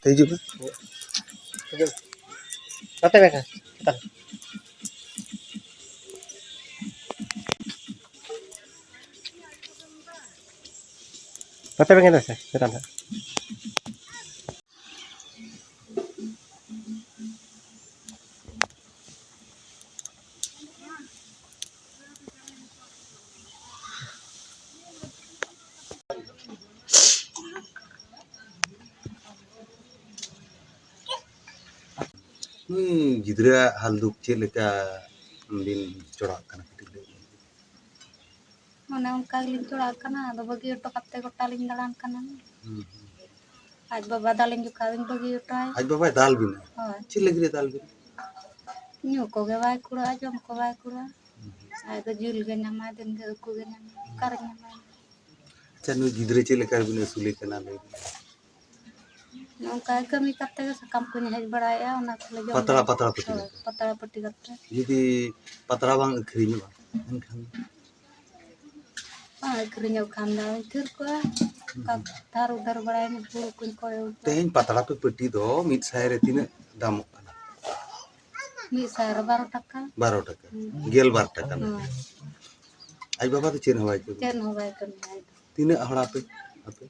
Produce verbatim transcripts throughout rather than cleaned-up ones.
ᱦᱤᱡᱩᱜ ᱢᱮ᱾ ᱦᱤᱡᱩᱜ ᱢᱮ᱾ ᱱᱚᱛᱮ ᱢᱮ ᱠᱷᱟᱱ᱾ ᱱᱚᱛᱮ ᱵᱮᱸᱜᱮᱫ ᱢᱮᱥᱮ, ᱪᱮᱛᱟᱱ ᱥᱮᱫ᱾ ᱱᱩᱭ ᱜᱤᱫᱽᱨᱟᱹᱣᱟᱜ ᱦᱟᱞ ᱫᱩᱠ ᱪᱮᱫ ᱞᱮᱠᱟ ᱵᱤᱱ ᱪᱚᱲᱟᱜ ᱠᱟᱱᱟ, ᱠᱟᱹᱴᱤᱡ ᱞᱟᱹᱭ ᱵᱤᱱ? ᱚᱱᱮ ᱚᱱᱠᱟ ᱜᱮᱞᱤᱧ ᱪᱚᱲᱟᱜ ᱠᱟᱱᱟ, ᱟᱫᱚ ᱵᱟᱹᱜᱤ ᱦᱚᱴᱚ ᱠᱟᱛᱮ ᱜᱚᱴᱟ ᱞᱤᱧ ᱫᱟᱬᱟᱱ ᱠᱟᱱᱟ᱾ ᱦᱩᱸ, ᱦᱩᱸ᱾ ᱟᱡ ᱵᱟᱵᱟ ᱫᱟᱞᱤᱧ ᱡᱚᱠᱷᱟᱡ ᱫᱚᱧ ᱵᱟᱹᱜᱤ ᱦᱚᱴᱚ ᱟᱭ᱾ ᱟᱡ ᱵᱟᱵᱟᱭ ᱫᱟᱞ ᱵᱤᱱᱟ? ᱦᱳᱭ᱾ ᱪᱮᱫ ᱞᱟᱹᱜᱤᱫ ᱮ ᱫᱟᱞ ᱵᱤᱱᱟ? ᱧᱩ ᱠᱚᱜᱮ ᱵᱟᱭ ᱠᱩᱲᱟᱹᱜᱼᱟ, ᱡᱚᱢ ᱠᱚ ᱵᱟᱭ ᱠᱩᱲᱟᱹᱜᱼᱟ᱾ ᱦᱩᱸ᱾ ᱟᱡ ᱫᱚ ᱡᱤᱞ ᱜᱮ ᱧᱟᱢᱟᱭ, ᱫᱤᱱ ᱜᱮ ᱦᱟᱹᱠᱩ ᱜᱮ ᱧᱟᱢᱟᱭ, ᱚᱠᱟᱨᱮ ᱧᱟᱢᱟᱭ? ᱟᱪᱪᱷᱟ, ᱱᱩᱭ ᱜᱤᱫᱽᱨᱟᱹ ᱪᱮᱫ ᱞᱮᱠᱟ ᱵᱤᱱ ᱟᱹᱥᱩᱞᱮ ᱠᱟᱱᱟ, ᱞᱟᱹᱭ ᱵᱤᱱ? ᱱᱚᱝᱠᱟ ᱠᱟᱹᱢᱤ ᱠᱟᱛᱮ ᱜᱮ ᱥᱟᱠᱟᱢ ᱠᱚᱧ ᱦᱮᱡ ᱵᱟᱲᱟᱭᱮᱫᱼᱟ, ᱚᱱᱟ ᱠᱚᱞᱮ ᱡᱚᱢ ᱯᱟᱛᱲᱟ, ᱵᱟᱲᱟᱭᱟ᱾ ᱯᱟᱛᱲᱟ ᱯᱟᱹᱴᱤ ᱦᱳᱭ, ᱠᱟᱛᱮ᱾ ᱯᱟᱛᱲᱟ ᱯᱟᱹᱴᱤ ᱠᱟᱛᱮ᱾ ᱡᱩᱫᱤ ᱯᱟᱛᱲᱟ ᱵᱟᱝ ᱟᱹᱠᱷᱨᱤᱧᱚᱜᱼᱟ, ᱮᱱᱠᱷᱟᱱ? ᱵᱟᱝ ᱟᱹᱠᱷᱨᱤᱧᱚᱜ ᱠᱷᱟᱱ ᱫᱚ ᱟᱹᱠᱷᱨᱤᱧ ᱠᱚᱣᱟ᱾ ᱚᱱᱠᱟ ᱫᱷᱟᱨ ᱩᱫᱷᱟᱹᱨ ᱵᱟᱲᱟᱭ ᱢᱮ, ᱦᱩᱲᱩ ᱠᱚᱧ ᱠᱚᱭ ᱟᱹᱜᱩ ᱠᱚᱣᱟ᱾ ᱛᱮᱦᱮᱧ ᱯᱟᱛᱲᱟ ᱯᱮ ᱯᱟᱹᱴᱤ ᱫᱚ ᱢᱤᱫ ᱥᱟᱭ ᱨᱮ ᱛᱤᱱᱟᱹᱜ ᱫᱟᱢᱚᱜ ᱠᱟᱱᱟ? ᱢᱤᱫ ᱥᱟᱭ ᱨᱮ ᱵᱟᱨᱚ ᱴᱟᱠᱟ᱾ ᱵᱟᱨᱚ ᱴᱟᱠᱟ᱾ ᱦᱩᱸ᱾ ᱜᱮᱞ ᱵᱟᱨ ᱴᱟᱠᱟ ᱞᱮᱠᱟ᱾ ᱦᱳᱭ᱾ ᱟᱡ ᱵᱟᱵᱟ ᱫᱚ ᱪᱮᱫ ᱦᱚᱸ ᱵᱟᱭ ᱠᱟᱹᱢᱤᱭᱟ? ᱪᱮᱫ ᱦᱚᱸ ᱵᱟᱭ ᱠᱟᱹᱢᱤᱭᱟ ᱟᱡ ᱫᱚ᱾ ᱛᱤᱱᱟᱹᱜ ᱦᱚᱲ ᱟᱯᱮ, ᱟᱯᱮ?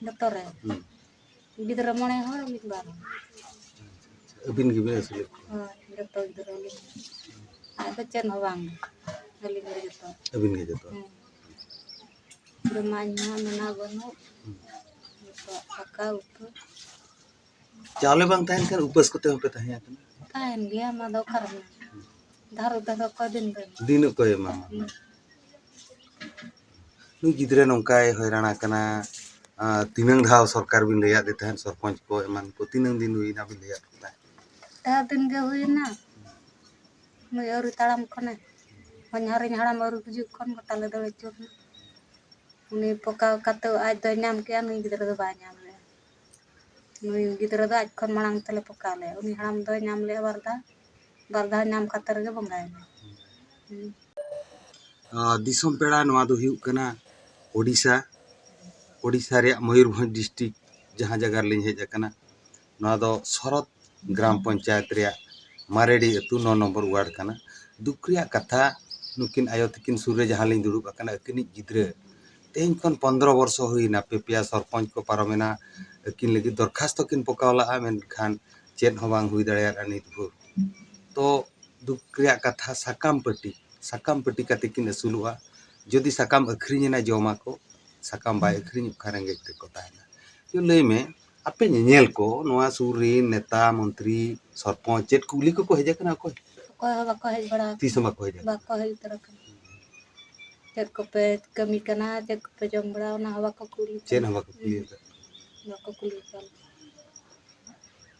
ᱡᱚᱛᱚ ᱨᱮ᱾ ᱦᱩᱸ᱾ ᱜᱤᱫᱽᱨᱟᱹ ᱢᱚᱬᱮ ᱦᱚᱲ, ᱟᱹᱞᱤᱧ ᱵᱟᱨ ᱦᱚᱲ᱾ ᱟᱹᱵᱤᱱ ᱜᱮᱵᱤᱱ ᱟᱹᱥᱩᱞᱮᱫ ᱠᱚᱣᱟ? ᱦᱳᱭ, ᱡᱚᱛᱚ ᱜᱤᱫᱽᱨᱟᱹ ᱟᱹᱞᱤᱧ᱾ ᱟᱡ ᱫᱚ ᱪᱮᱫ ᱦᱚᱸ ᱵᱟᱝ, ᱟᱹᱞᱤᱧ ᱜᱮ ᱡᱚᱛᱚ᱾ ᱟᱹᱵᱤᱱ ᱜᱮ ᱡᱚᱛᱚ? ᱦᱮᱸ᱾ ᱡᱚᱢᱟᱜ ᱧᱩᱣᱟᱜ ᱢᱮᱱᱟᱜ ᱵᱟᱹᱱᱩᱜ, ᱦᱩᱸ᱾ ᱡᱚᱛᱚᱣᱟᱜ ᱫᱟᱠᱟ ᱩᱛᱩ᱾ ᱪᱟᱣᱞᱮ ᱵᱟᱝ ᱛᱟᱦᱮᱱ ᱠᱷᱟᱱ ᱩᱯᱟᱹᱥ ᱠᱚᱛᱮ ᱦᱚᱸᱯᱮ ᱛᱟᱦᱮᱸ ᱠᱟᱱᱟ? ᱛᱟᱦᱮᱱ ᱜᱮᱭᱟ, ᱚᱱᱟ ᱫᱚ ᱚᱠᱟᱨᱮ ᱧᱟᱢᱟ? ᱫᱷᱟᱨ ᱩᱫᱷᱟᱹᱨ ᱚᱠᱚᱭ ᱫᱤᱱ ᱨᱮ? ᱫᱤᱱ ᱚᱠᱚᱭ ᱮᱢᱟᱢᱟ? ᱦᱩᱸ᱾ ᱱᱩᱭ ᱜᱤᱫᱽᱨᱟᱹ ᱱᱚᱝᱠᱟᱭ ᱦᱚᱭᱨᱟᱱ ᱟᱠᱟᱱᱟ, ᱟᱨ ᱛᱤᱱᱟᱹᱝ ᱫᱷᱟᱣ ᱥᱚᱨᱠᱟᱨ ᱵᱤᱱ ᱞᱟᱹᱭᱟᱫ ᱫᱮ ᱛᱟᱦᱮᱸᱫ, ᱥᱚᱨᱯᱚᱧᱪ ᱠᱚ ᱮᱢᱟᱱ ᱠᱚ, ᱛᱤᱱᱟᱹᱝ ᱫᱤᱱ ᱦᱩᱭᱱᱟ ᱵᱤᱱ ᱞᱟᱹᱭᱟᱫ ᱠᱚ ᱛᱟᱦᱮᱸᱫ? ᱰᱷᱮᱨ ᱫᱤᱱ ᱜᱮ ᱦᱩᱭᱱᱟ, ᱱᱩᱭ ᱟᱹᱣᱨᱤ ᱛᱟᱲᱟᱢ ᱠᱷᱚᱱᱮ, ᱦᱚᱧᱦᱟᱨᱤᱧ ᱦᱟᱲᱟᱢ ᱟᱹᱣᱨᱤ ᱜᱩᱡᱩᱜ ᱠᱷᱚᱱ ᱜᱚᱴᱟ ᱞᱮ ᱫᱟᱹᱲ ᱟᱹᱪᱩᱨ ᱮᱱᱟ᱾ ᱩᱱᱤ ᱯᱚᱠᱟ ᱠᱟᱛᱮ ᱟᱡ ᱫᱚᱭ ᱧᱟᱢ ᱠᱮᱜᱼᱟ, ᱱᱩᱭ ᱜᱤᱫᱽᱨᱟᱹ ᱫᱚ ᱵᱟᱭ ᱧᱟᱢ ᱞᱮᱜᱼᱟ᱾ ᱱᱩᱭ ᱜᱤᱫᱽᱨᱟᱹ ᱫᱚ ᱟᱡ ᱠᱷᱚᱱ ᱢᱟᱲᱟᱝ ᱛᱮᱞᱮ ᱯᱚᱠᱟ ᱞᱮᱜᱼᱟ᱾ ᱩᱱᱤ ᱦᱟᱲᱟᱢ ᱫᱚᱭ ᱧᱟᱢ ᱞᱮᱜᱼᱟ ᱵᱟᱨ ᱫᱷᱟᱣ, ᱵᱟᱨ ᱫᱷᱟᱣ ᱧᱟᱢ ᱠᱟᱛᱮ ᱨᱮᱜᱮ ᱵᱚᱸᱜᱟᱭᱮᱱᱟ᱾ ᱦᱩᱸ᱾ ᱟᱨ ᱫᱤᱥᱚᱢ ᱯᱮᱲᱟ ᱱᱚᱣᱟ ᱫᱚ ᱦᱩᱭᱩᱜ ᱠᱟᱱᱟ ᱳᱰᱤᱥᱟ, ᱳᱰᱤᱥᱟ ᱨᱮᱭᱟᱜ ᱢᱚᱭᱩᱨᱵᱷᱚᱸᱡᱽ district᱾ ᱡᱟᱦᱟᱸ ᱡᱟᱭᱜᱟ ᱨᱮᱞᱤᱧ ᱦᱮᱡ ᱟᱠᱟᱱᱟ, ᱱᱚᱣᱟ ᱫᱚ ᱥᱚᱨᱚᱛ ᱜᱨᱟᱢ ᱯᱚᱧᱪᱟᱭᱮᱛ ᱨᱮᱭᱟᱜ ᱢᱟᱨᱮᱰᱤ ᱟᱹᱛᱩ, ᱱᱚ ᱱᱚᱢᱵᱚᱨ ᱣᱟᱨᱰ ᱠᱟᱱᱟ᱾ ᱫᱩᱠ ᱨᱮᱭᱟᱜ ᱠᱟᱛᱷᱟ, ᱱᱩᱠᱤᱱ ᱟᱭᱳ ᱛᱟᱹᱠᱤᱱ ᱥᱩᱨ ᱨᱮ ᱡᱟᱦᱟᱸ ᱞᱤᱧ ᱫᱩᱲᱩᱵ ᱟᱠᱟᱱᱟ, ᱟᱹᱠᱤᱱᱤᱡ ᱜᱤᱫᱽᱨᱟᱹ ᱛᱮᱦᱮᱧ ᱠᱷᱚᱱ ᱯᱚᱱᱫᱽᱨᱚ ᱵᱚᱨᱥᱚ ᱦᱩᱭᱱᱟ, ᱯᱮ ᱯᱮᱭᱟ ᱥᱚᱨᱯᱚᱧᱪ ᱠᱚ ᱯᱟᱨᱚᱢᱮᱱᱟ, ᱟᱹᱠᱤᱱ ᱞᱟᱹᱜᱤᱫ ᱫᱚᱨᱠᱷᱟᱥᱛᱚ ᱠᱤᱱ ᱯᱚᱠᱟᱣ ᱞᱟᱜᱼᱟ, ᱢᱮᱱᱠᱷᱟᱱ ᱪᱮᱫ ᱦᱚᱸ ᱵᱟᱝ ᱦᱩᱭ ᱫᱟᱲᱮᱭᱟᱜᱼᱟ ᱱᱤᱛ ᱵᱷᱳᱨ᱾ ᱛᱚ ᱫᱩᱠ ᱨᱮᱭᱟᱜ ᱠᱟᱛᱷᱟ, ᱥᱟᱠᱟᱢ ᱯᱟᱹᱴᱤ, ᱥᱟᱠᱟᱢ ᱯᱟᱹᱴᱤ ᱠᱟᱛᱮ ᱠᱤᱱ ᱟᱹᱥᱩᱞᱚᱜᱼᱟ᱾ ᱡᱩᱫᱤ ᱥᱟᱠᱟᱢ ᱟᱹᱠᱷᱨᱤᱧ ᱮᱱᱟ, ᱡᱚᱢᱟᱠᱚ, ᱥᱟᱠᱟᱢ ᱵᱟᱭ ᱟᱹᱠᱷᱨᱤᱧᱚᱜ ᱠᱷᱟᱱ ᱨᱮᱸᱜᱮᱡ ᱛᱮᱠᱚ ᱛᱟᱦᱮᱱᱟ᱾ ᱛᱚ ᱞᱟᱹᱭ ᱢᱮ, ᱟᱯᱮ ᱧᱮᱧᱮᱞ ᱠᱚ, ᱱᱚᱣᱟ ᱥᱩᱨ ᱨᱤᱱ ᱱᱮᱛᱟ, ᱢᱚᱱᱛᱨᱤ, ᱥᱚᱨᱯᱚᱧᱪ, ᱪᱮᱫ ᱠᱩᱞᱤ ᱠᱚᱠᱚ ᱦᱮᱡ ᱟᱠᱟᱱᱟ ᱚᱠᱚᱭ? ᱚᱠᱚᱭ ᱦᱚᱸ ᱵᱟᱠᱚ ᱦᱮᱡ ᱵᱟᱲᱟ ᱟᱠᱟᱱᱟ᱾ ᱛᱤᱥ ᱦᱚᱸ ᱵᱟᱠᱚ ᱦᱮᱡ ᱟᱠᱟᱱᱟ᱾ ᱵᱟᱠᱚ ᱦᱮᱡ ᱩᱛᱟᱹᱨ ᱟᱠᱟᱱᱟ᱾ ᱪᱮᱫ ᱠᱚᱯᱮ ᱠᱟᱹᱢᱤ ᱠᱟᱱᱟ, ᱪᱮᱫ ᱠᱚᱯᱮ ᱡᱚᱢ ᱵᱟᱲᱟ, ᱚᱱᱟ ᱦᱚᱸ ᱵᱟᱠᱚ ᱠᱩᱞᱤ ᱪᱮᱫ ᱠᱟᱱᱟ᱾ ᱦᱚᱸ ᱵᱟᱠᱚ ᱠᱩᱞᱤ ᱟᱠᱟᱫ᱾ ᱵᱟᱠᱚ ᱠᱩᱞᱤ ᱟᱠᱟᱱᱟ᱾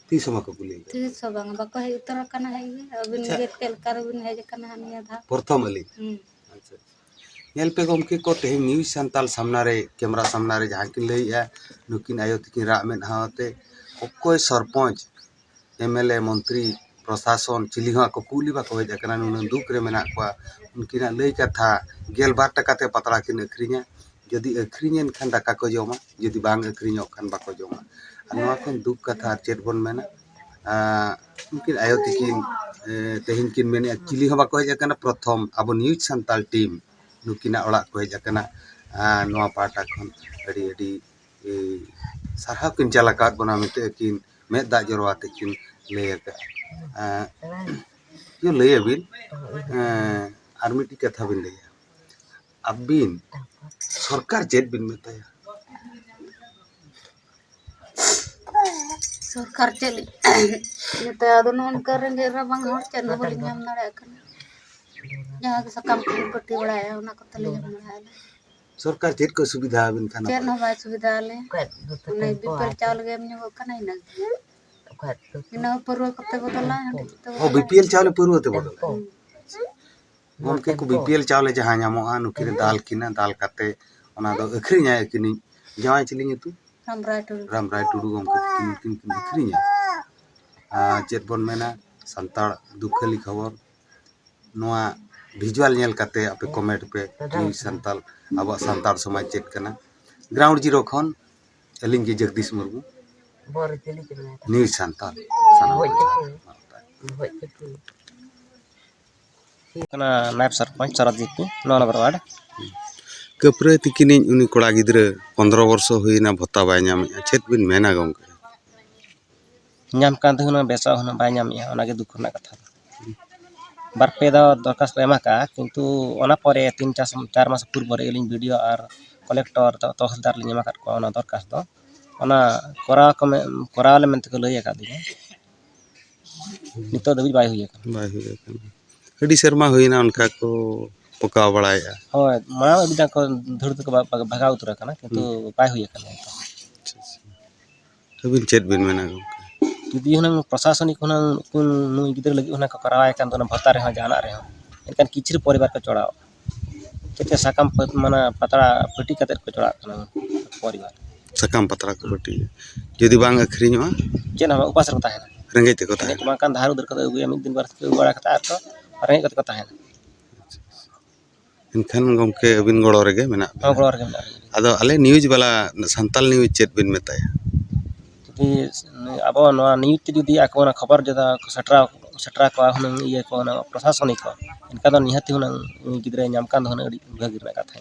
ᱛᱤᱥ ᱦᱚᱸ ᱵᱟᱠᱚ ᱠᱩᱞᱤ ᱟᱠᱟᱫ᱾ ᱛᱤᱥ ᱦᱚᱸ ᱵᱟᱝ, ᱵᱟᱠᱚ ᱦᱮᱡ ᱩᱛᱟᱹᱨ ᱟᱠᱟᱱᱟ, ᱦᱮᱡ ᱜᱮ᱾ ᱟᱹᱵᱤᱱ ᱟᱪᱪᱷᱟ᱾ ᱜᱮ ᱪᱮᱫ ᱞᱮᱠᱟ ᱨᱮᱵᱤᱱ ᱦᱮᱡ ᱟᱠᱟᱱᱟ ᱦᱟᱸᱜ ᱱᱤᱭᱟᱹ ᱫᱷᱟᱣ? ᱯᱨᱚᱛᱷᱚᱢ ᱟᱹᱞᱤᱧ᱾ ᱦᱩᱸ᱾ ᱟᱪᱪᱷᱟ, ᱟᱪᱪᱷᱟ᱾ ᱧᱮᱞ ᱯᱮ ᱜᱚᱢᱠᱮ ᱠᱚ, ᱛᱮᱦᱮᱧ ᱱᱤᱭᱩᱡᱽ ᱥᱟᱱᱛᱟᱞ ᱥᱟᱢᱱᱟ ᱨᱮ, ᱠᱮᱢᱨᱟ ᱥᱟᱢᱱᱟ ᱨᱮ ᱡᱟᱦᱟᱸ ᱠᱤᱱ ᱞᱟᱹᱭᱮᱜᱼᱟ, ᱱᱩᱠᱤᱱ ᱟᱭᱳ ᱛᱟᱹᱠᱤᱱ ᱨᱟᱜ ᱢᱮᱫᱦᱟ ᱟᱛᱮ, ᱚᱠᱚᱭ ᱥᱚᱨᱯᱚᱧᱪ, ᱮᱢ ᱮᱞ ᱮ, ᱢᱚᱱᱛᱨᱤ, ᱯᱨᱚᱥᱟᱥᱚᱱ, ᱪᱤᱞᱤ ᱦᱚᱸ ᱟᱠᱚ ᱠᱩᱞᱤ ᱵᱟᱠᱚ ᱦᱮᱡ ᱟᱠᱟᱱᱟ᱾ ᱱᱩᱱᱟᱹᱝ ᱫᱩᱠ ᱨᱮ ᱢᱮᱱᱟᱜ ᱠᱚᱣᱟ, ᱩᱱᱠᱤᱱᱟᱜ ᱞᱟᱹᱭ ᱠᱟᱛᱷᱟ ᱜᱮᱞ ᱵᱟᱨ ᱴᱟᱠᱟ ᱛᱮ ᱯᱟᱛᱲᱟ ᱠᱤᱱ ᱟᱹᱠᱷᱨᱤᱧᱟ᱾ ᱡᱩᱫᱤ ᱟᱹᱠᱷᱨᱤᱧᱮᱱ ᱠᱷᱟᱱ ᱫᱟᱠᱟ ᱠᱚ ᱡᱚᱢᱟ, ᱡᱩᱫᱤ ᱵᱟᱝ ᱟᱹᱠᱷᱨᱤᱧᱚᱜ ᱠᱷᱟᱱ ᱵᱟᱠᱚ ᱡᱚᱢᱟ᱾ ᱟᱨ ᱱᱚᱣᱟ ᱠᱷᱚᱱ ᱫᱩᱠ ᱠᱟᱛᱷᱟ ᱟᱨ ᱪᱮᱫ ᱵᱚᱱ ᱢᱮᱱᱟ? ᱟᱸ, ᱩᱱᱠᱤᱱ ᱟᱭᱳ ᱛᱤᱠᱤᱱ, ᱮ, ᱛᱮᱦᱮᱧ ᱠᱤᱱ ᱢᱮᱱᱮᱫᱼᱟ, ᱪᱤᱞᱤ ᱦᱚᱸ ᱵᱟᱠᱚ ᱦᱮᱡ ᱟᱠᱟᱱᱟ᱾ ᱯᱨᱚᱛᱷᱚᱢ ᱟᱵᱚ ᱱᱤᱭᱩᱡᱽ ᱥᱟᱱᱛᱟᱞ ᱴᱤᱢ ᱱᱩᱠᱤᱱᱟᱜ ᱚᱲᱟᱜ ᱠᱚ ᱦᱮᱡ ᱟᱠᱟᱱᱟ᱾ ᱟᱨ ᱱᱚᱣᱟ ᱯᱟᱦᱴᱟ ᱠᱷᱚᱱ ᱟᱹᱰᱤ, ᱟᱹᱰᱤ, ᱮ, ᱥᱟᱨᱦᱟᱣ ᱠᱤᱱ ᱪᱟᱞ ᱟᱠᱟᱫ ᱵᱚᱱᱟ ᱢᱮᱱᱛᱮ ᱟᱹᱠᱤᱱ ᱢᱮᱫ ᱫᱟᱜ ᱡᱚᱨᱚ ᱟᱛᱮ ᱠᱤᱱ ᱞᱟᱹᱭ ᱟᱠᱟᱫᱼᱟ᱾ ᱮ, ᱪᱮᱫ ᱞᱟᱹᱭ ᱟᱵᱤᱱ? ᱮ, ᱟᱨ ᱢᱤᱫᱴᱤᱡ ᱠᱟᱛᱷᱟ ᱵᱤᱱ ᱞᱟᱹᱭᱟ, ᱟᱹᱵᱤᱱ ᱥᱚᱨᱠᱟᱨ ᱪᱮᱫ ᱵᱤᱱ ᱢᱮᱛᱟᱭᱟ? ᱥᱚᱨᱠᱟᱨ ᱪᱮᱫ ᱞᱤᱧ ᱢᱮᱛᱟᱭᱟ? ᱟᱫᱚ ᱱᱚᱜᱼᱚ ᱱᱚᱝᱠᱟ ᱨᱮᱸᱜᱮᱡ ᱨᱟᱵᱟᱝ ᱦᱚᱲ ᱪᱮᱫ ᱦᱚᱸ ᱵᱟᱹᱞᱤᱧ ᱧᱟᱢ ᱫᱟᱲᱮᱭᱟᱜ ᱠᱟᱱᱟ᱾ ᱡᱟᱦᱟᱸ ᱜᱮ ᱥᱟᱠᱟᱢ ᱠᱚᱞᱤᱧ ᱯᱟᱹᱴᱤ ᱵᱟᱲᱟᱭᱟ, ᱚᱱᱟ ᱠᱚᱛᱮ ᱞᱮ ᱡᱚᱢ ᱵᱟᱲᱟᱭᱟ᱾ ᱥᱚᱨᱠᱟᱨ ᱪᱮᱫ ᱠᱚ ᱥᱩᱵᱤᱫᱷᱟ ᱟᱵᱤᱱ ᱠᱟᱱᱟ? ᱪᱮᱫ ᱦᱚᱸ ᱵᱟᱭ ᱥᱩᱵᱤᱫᱷᱟ ᱟᱞᱮ᱾ ᱚᱱᱮ ᱵᱤᱯᱤ ᱮᱞ ᱪᱟᱣᱞᱮ ᱜᱮ ᱮᱢ ᱧᱚᱜᱚᱜ ᱠᱟᱱᱟ, ᱤᱱᱟᱹ ᱜᱮ᱾ ᱤᱱᱟᱹ ᱦᱚᱸ ᱯᱟᱹᱨᱣᱟᱹ ᱠᱚᱛᱮ ᱵᱚᱫᱚᱞᱟ, ᱦᱟᱺᱰᱤ ᱠᱚᱛᱮ ᱚ, ᱵᱚᱫᱚᱞᱟ᱾ ᱵᱤᱯᱤ ᱮᱞ ᱪᱟᱣᱞᱮ ᱯᱟᱹᱨᱣᱟᱹ ᱛᱮ ᱵᱚᱫᱚᱞᱟ? ᱦᱩᱸ᱾ ᱜᱚᱢᱠᱮ ᱠᱚ, ᱵᱤᱯᱤ ᱮᱞ ᱪᱟᱣᱞᱮ ᱡᱟᱦᱟᱸ ᱧᱟᱢᱚᱜᱼᱟ, ᱱᱩᱠᱤᱱ ᱮ ᱫᱟᱞ ᱠᱤᱱᱟ, ᱫᱟᱞ ᱠᱟᱛᱮ ᱚᱱᱟ ᱫᱚ ᱟᱹᱠᱷᱨᱤᱧᱟᱭ ᱟᱹᱠᱤᱱᱤᱡ ᱡᱟᱶᱟᱭ᱾ ᱪᱤᱞᱤ ᱧᱩᱛᱩᱢ? ᱨᱟᱢᱨᱟᱭ ᱴᱩᱰᱩ᱾ ᱨᱟᱢᱨᱟᱭ ᱴᱩᱰᱩ ᱜᱚᱢᱠᱮ ᱛᱟᱹᱠᱤᱱ ᱠᱤᱱ, ᱠᱤᱱ ᱟᱹᱠᱷᱨᱤᱧᱟ᱾ ᱟᱨ ᱪᱮᱫ ᱵᱚᱱ ᱢᱮᱱᱟ, ᱥᱟᱱᱛᱟᱲ ᱫᱩᱠᱷᱟᱹᱞᱤ ᱠᱷᱚᱵᱚᱨ᱾ ᱱᱚᱣᱟ ᱵᱷᱤᱡᱩᱣᱟᱞ ᱧᱮᱞ ᱠᱟᱛᱮ ᱟᱯᱮ ᱠᱚᱢᱮᱱᱴ ᱯᱮ, ᱱᱤᱭᱩᱡᱽ ᱥᱟᱱᱛᱟᱞ, ᱟᱵᱚᱣᱟᱜ ᱥᱟᱱᱛᱟᱲ ᱥᱚᱢᱟᱡᱽ ᱪᱮᱫ ᱠᱟᱱᱟ᱾ ᱜᱨᱟᱣᱩᱱᱰ ᱡᱤᱨᱳ ᱠᱷᱚᱱ ᱟᱹᱞᱤᱧ ᱜᱮ ᱡᱚᱜᱽᱫᱤᱥ ᱢᱩᱨᱢᱩ, ᱱᱤᱭᱩᱡᱽ ᱥᱟᱱᱛᱟᱲ, ᱥᱟᱱᱟᱢ ᱠᱚ ᱡᱚᱦᱟᱨ᱾ ᱠᱟᱱᱟ ᱱᱟᱭᱮᱵ ᱥᱚᱨᱯᱚᱧᱪ ᱥᱚᱨᱚᱫᱡᱤᱛᱤ, ᱱᱚᱣᱟ ᱱᱚᱢᱵᱚᱨ ᱣᱟᱨᱰ᱾ ᱠᱟᱹᱯᱨᱟᱹ ᱛᱤᱠᱤᱱᱤᱡ ᱩᱱᱤ ᱠᱚᱲᱟ ᱜᱤᱫᱽᱨᱟᱹ ᱯᱚᱱᱫᱽᱨᱚ ᱵᱚᱨᱥᱚ ᱦᱩᱭᱱᱟ, ᱵᱷᱚᱛᱟ ᱵᱟᱭ ᱧᱟᱢᱮᱫᱼᱟ, ᱪᱮᱫ ᱵᱤᱱ ᱢᱮᱱᱟ ᱜᱚᱢᱠᱮ? ᱧᱟᱢ ᱠᱟᱱ ᱛᱮ ᱦᱩᱱᱟᱹᱝ ᱵᱮᱥᱚᱜ ᱦᱩᱱᱟᱹᱝ ᱵᱟᱭ ᱧᱟᱢᱮᱫᱼᱟ, ᱚᱱᱟᱜᱮ ᱫᱩᱠ ᱨᱮᱱᱟᱜ ᱠᱟᱛᱷᱟ ᱫᱚ᱾ ᱵᱟᱨ ᱯᱮ ᱫᱷᱟᱣ ᱫᱚᱨᱠᱷᱟᱥᱛ ᱞᱮ ᱮᱢ ᱟᱠᱟᱫᱼᱟ, ᱠᱤᱱᱛᱩ ᱚᱱᱟ ᱯᱚᱨᱮ ᱛᱤᱱ ᱪᱟᱨ ᱥᱚᱢ-, ᱪᱟᱨ ᱢᱟᱥ ᱯᱩᱨᱵᱚ ᱨᱮ ᱟᱹᱞᱤᱧ ᱵᱤ ᱰᱤ ᱳ ᱟᱨ ᱠᱚᱞᱮᱠᱴᱚᱨ, ᱛᱚ-, ᱛᱚᱦᱥᱤᱞᱫᱟᱨ ᱞᱤᱧ ᱮᱢ ᱟᱠᱟᱫ ᱠᱚᱣᱟ ᱚᱱᱟ ᱫᱚᱨᱠᱷᱟᱥᱛ ᱫᱚ᱾ ᱚᱱᱟ ᱠᱚᱨᱟᱣ ᱠᱚ ᱢᱮ-, ᱠᱚᱨᱟᱣ ᱟᱞᱮ ᱢᱮᱱᱛᱮ ᱠᱚ ᱞᱟᱹᱭ ᱟᱠᱟᱫ ᱞᱤᱧᱟ᱾ ᱱᱤᱛᱚᱜ ᱫᱷᱟᱹᱵᱤᱡ ᱵᱟᱭ ᱦᱩᱭ ᱟᱠᱟᱱᱟ᱾ ᱵᱟᱭ ᱦᱩᱭ ᱟᱠᱟᱱᱟ᱾ ᱟᱹᱰᱤ ᱥᱮᱨᱢᱟ ᱦᱩᱭᱱᱟ ᱚᱱᱠᱟ ᱠᱚ ᱯᱚᱠᱟᱣ ᱵᱟᱲᱟᱭᱮᱫᱼᱟ᱾ ᱦᱳᱭ, ᱢᱟᱲᱟᱝ ᱟᱹᱰᱤ ᱜᱟᱱ ᱠᱚ ᱫᱷᱟᱹᱲ ᱛᱮᱠᱚ ᱵᱟ-, ᱵᱟ-, ᱵᱷᱟᱜᱟᱣ ᱩᱛᱟᱹᱨ ᱟᱠᱟᱱᱟ, ᱠᱤᱱᱛᱩ ᱦᱩᱸ᱾ ᱵᱟᱭ ᱦᱩᱭ ᱟᱠᱟᱱᱟ ᱱᱤᱛᱚᱜ᱾ ᱟᱪᱪᱷᱟ, ᱟᱪᱪᱷᱟ᱾ ᱟᱹᱵᱤᱱ ᱪᱮᱫ ᱵᱤᱱ ᱢᱮᱱᱟ ᱜᱚᱢᱠᱮ? ᱡᱩᱫᱤ ᱦᱩᱱᱟᱹᱝ ᱯᱨᱚᱥᱟᱥᱚᱱᱤᱠ ᱦᱩᱱᱟᱹᱝ ᱩᱱᱠᱩ ᱱᱩᱭ ᱜᱤᱫᱽᱨᱟᱹ ᱞᱟᱹᱜᱤᱫ ᱦᱩᱱᱟᱹᱝ ᱠᱚ ᱠᱚᱨᱟᱣᱟᱭ ᱠᱟᱱ ᱛᱟᱦᱮᱱᱟ ᱵᱷᱟᱛᱟ ᱨᱮᱦᱚᱸ ᱡᱟᱦᱟᱱᱟᱜ ᱨᱮᱦᱚᱸ, ᱮᱱᱠᱷᱟᱱ ᱠᱤᱪᱷᱩ ᱯᱚᱨᱤᱵᱟᱨ ᱠᱚ ᱪᱚᱲᱟᱣ ᱪᱮᱫ ᱛᱮ ᱥᱟᱠᱟᱢ ᱯᱟᱹ-, ᱢᱟᱱᱮ ᱯᱟᱛᱲᱟ ᱯᱟᱹᱴᱤ ᱠᱟᱛᱮᱫ ᱠᱚ ᱪᱚᱲᱟᱜ ᱠᱟᱱᱟ ᱯᱚᱨᱤᱵᱟᱨ᱾ ᱥᱟᱠᱟᱢ ᱯᱟᱛᱲᱟ ᱠᱚ ᱯᱟᱹᱴᱤᱭᱟ᱾ ᱡᱩᱫᱤ ᱵᱟᱝ ᱟᱹᱠᱷᱨᱤᱧᱚᱜᱼᱟ? ᱪᱮᱫ ᱦᱚᱸ ᱵᱟᱝ, ᱩᱯᱟᱹᱥ ᱨᱮᱠᱚ ᱛᱟᱦᱮᱱᱟ᱾ ᱨᱮᱸᱜᱮᱡ ᱛᱮᱠᱚ ᱨᱮᱸᱜᱮᱡ ᱛᱟᱦᱮᱱᱟ᱾ ᱛᱮ ᱵᱟᱝᱠᱷᱟᱱ ᱫᱷᱟᱨ ᱩᱫᱷᱟᱹᱨ ᱠᱟᱛᱮ ᱟᱹᱜᱩᱭᱟ, ᱢᱤᱫ ᱫᱤᱱ ᱵᱟᱨ ᱫᱤᱱ ᱟᱹᱜᱩ ᱵᱟᱲᱟ ᱠᱟᱛᱮ ᱟᱨ ᱠᱚ ᱨᱮᱸᱜᱮᱡ ᱠᱟᱛᱮ ᱠᱚ ᱛᱟᱦᱮᱱᱟ᱾ ᱮᱱᱠᱷᱟᱱ ᱜᱚᱢᱠᱮ ᱟᱹᱵᱤᱱ ᱜᱚᱲᱚ ᱨᱮᱜᱮ ᱢᱮᱱᱟᱜ ᱵᱤᱱᱟ᱾ ᱦᱚᱸ, ᱜᱚᱲᱚ ᱨᱮᱜᱮ ᱢᱮᱱᱟᱜ ᱞᱤᱧᱟ᱾ ᱟᱫᱚ ᱟᱞᱮ ᱱᱤᱭᱩᱡᱽ ᱵᱟᱞᱟ, ᱥᱟᱱᱛᱟᱞ ᱱᱤᱭᱩᱡᱽ ᱪᱮᱫ ᱵᱤᱱ ᱢᱮᱛᱟᱭᱟ? ᱡᱩᱫᱤ ᱟᱵᱚ ᱱᱚᱣᱟ ᱱᱤᱭᱩᱡᱽ ᱛᱮ ᱡᱩᱫᱤ ᱟᱠᱚ ᱚᱱᱟ ᱠᱷᱚᱵᱚᱨ ᱡᱚᱫᱤ ᱠᱚ ᱥᱮᱴᱮᱨᱟ-, ᱥᱮᱴᱮᱨᱟ ᱠᱚᱣᱟ ᱦᱩᱱᱟᱹᱝ ᱤᱭᱟᱹ ᱠᱚ, ᱚᱱᱟ ᱯᱨᱚᱥᱟᱥᱚᱱᱤᱠ ᱠᱚ, ᱮᱱᱠᱷᱟᱱ ᱫᱚ ᱱᱤᱦᱟᱹᱛᱤ ᱦᱩᱱᱟᱹᱝ ᱩᱱᱤ ᱜᱤᱫᱽᱨᱟᱹᱭ ᱧᱟᱢ ᱠᱷᱟᱱ ᱫᱚ ᱦᱩᱱᱟᱹᱝ ᱟᱹᱰᱤ ᱵᱷᱟᱹᱜᱤ ᱨᱮᱱᱟᱜ ᱠᱟᱛᱷᱟ᱾